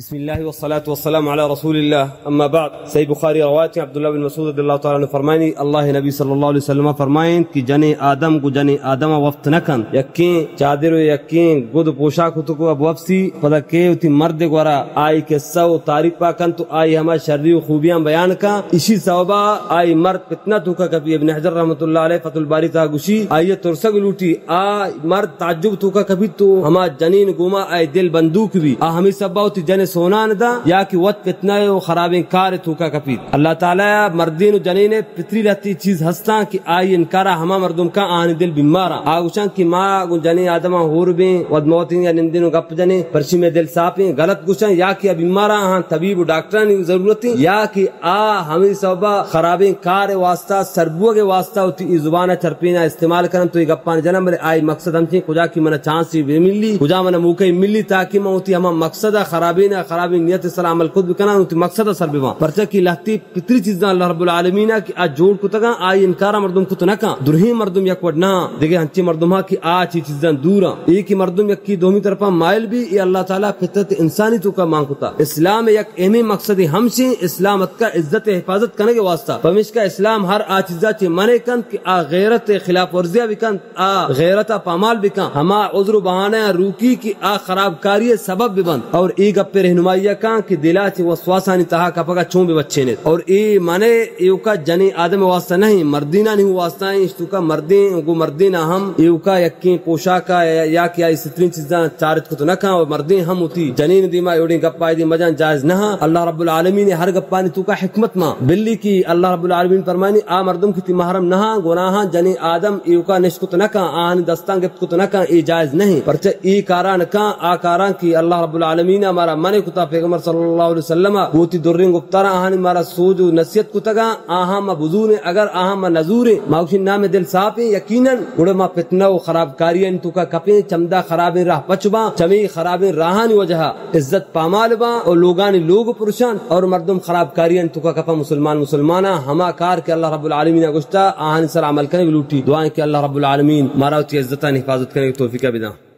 بسم اللہ والصلاة والسلام علی رسول اللہ، اما بعد۔ صحیح بخاری روایت ہے، عبداللہ بن مسعود رضی اللہ تعالی عنہ فرمائنی، اللہ نبی صلی اللہ علیہ وسلم فرمائیں کہ جنیں آدم گو جنیں آدم وفت نہ کن، یکیں چادر و یکیں گد و پوشاک اتکو اب وفسی، پدا کہ وتی مرد گورا آئی قصہ و تعریف پا کن تو آئی ہما شری و خوبیاں بیان کن، اسی سببا آئی مرد فتنہ توکا کپی۔ ابن حجر رحمۃ اللہ علیہ فتح الباری تا گوشی، آئی ترسگ لوٹی، آ مرد تعجب توکا کپی تو ہما جنین گوما آئی دل بندوک بی، آ ہمیں سببا وتی جن سونان دا یا کہ وت فتنہ و خرابیں کار توکا کپیت۔ اللہ تعالی مردین و جنین پتری لہتی چیز ہستاں کہ آئی انکارا ہما مردم کن آہانی دل بیماراں۔ آ گوشاں کہ ما گوں جنین آدماں ہور بیں، وت موتیں یا نندیں و گپ جنیں، پرچی مئے دل صافیں، غلط گوشاں، یا کہ آ بیماراں آہاں طبیب و ڈاکٹرانی ضرورتیں، یا کہ آ ہمیں سببا خرابیں کار واسطہ، سربوگ واسطہ وتی ای زبان چرپینا استعمال کنن تو ای گپان جنن، بلے آئی مقصد ہمچیں کجا کہ منا چانسی بے ملی، کجا منا موقع ملی تاکہ من وتی ہما مقصد خرابین، خرابیں نیت سر عمل کت بکنن، وتی مقصد سر ببان۔ پرچہ کہ لہتی پتری چیزاں اللہ رب العالمین ء کہ آ جوڑ کتگاں، آئی انکار ء مردم کت نہ کن۔ درہیں مردم یک وڑ نہ، دگہ انچیں مردم ء کہ آ چی چیزاں دور آں۔ اے کہ مردم یکی دومی طرفا مائل بی، اے اللہ تعالی فطرت انسانی توکا مان کتا۔ اسلام ء یک اہمیں مقصد ہمشیں، اسلام اتکا عزت ء حفاظت کنگ ء واسطہ۔ پمیشکا اسلام ہر آ چیزا چہ منع کنت کہ آ غیرت ء خلاف ورزیاں بکنت۔ آ غیرت ء پامال بکن، ہما عذر و بہانہ ء روکی کہ آ خرابکاری ء سبب ببنت، اور اے گپ ء رہنمائی ء کن کہ دل ء چہ وسواسانی تہا کپگ ء چون بہ بچینیت۔ اور اے منع ایوکا جنین آدم ء واسطہ نہ انت، مردینانی ہوں واسطہ انت، اشتوکا مردین گوں مردین ء ہم ایوکا یکیں پوشاک ء یا کہ آئی ستریں چیزاں چارت کت نہ کن، اور مردین ہم وتی جنین دیما ایوڑیں گپ آئی دی مجان جائز نہ انت۔ اللہ رب العالمین ء ہر گپانی توکا حکمت مان، بلی کہ اللہ رب العالمین فرمانی، آ مردم کہ تی محرم نہ انت، گناہاں جنین آدم ایوکا نشت کت نہ کن، آہانی دستاں گپت کت نہ کن، اے جائز نہ انت۔ پرچہ اے کاراں نہ کن، آ کاراں کہ اللہ رب العالمین ء مارا منع کتا، پیغمبر صلی اللہ علیہ وسلم ء وتی دریں گپتاراں آہانی مارا سوج و نصیحت کتگاں، آہاں ما بزوریں، اگر آہاں ما نزوریں، ما گوشیں نام دل صاف انت، یقیناً گڑا ما فتنہ و خرابکاریانی توکا کپیں، چمدا خرابیں راہ پچ باں، چمی خرابیں راہانی وجہ ء عزت پامال باں اور لوگانی لوگ پرشان اور مردم خرابکاریانی توکا کپاں۔ مسلمان مسلماناں ہما کار کہ اللہ رب العالمین ء گوشتا، آہانی سر عمل کنگ لوٹی۔ دعائیں کہ اللہ رب العالمین مارا وتی عزتانی حفاظت کنگ توفیق بداں۔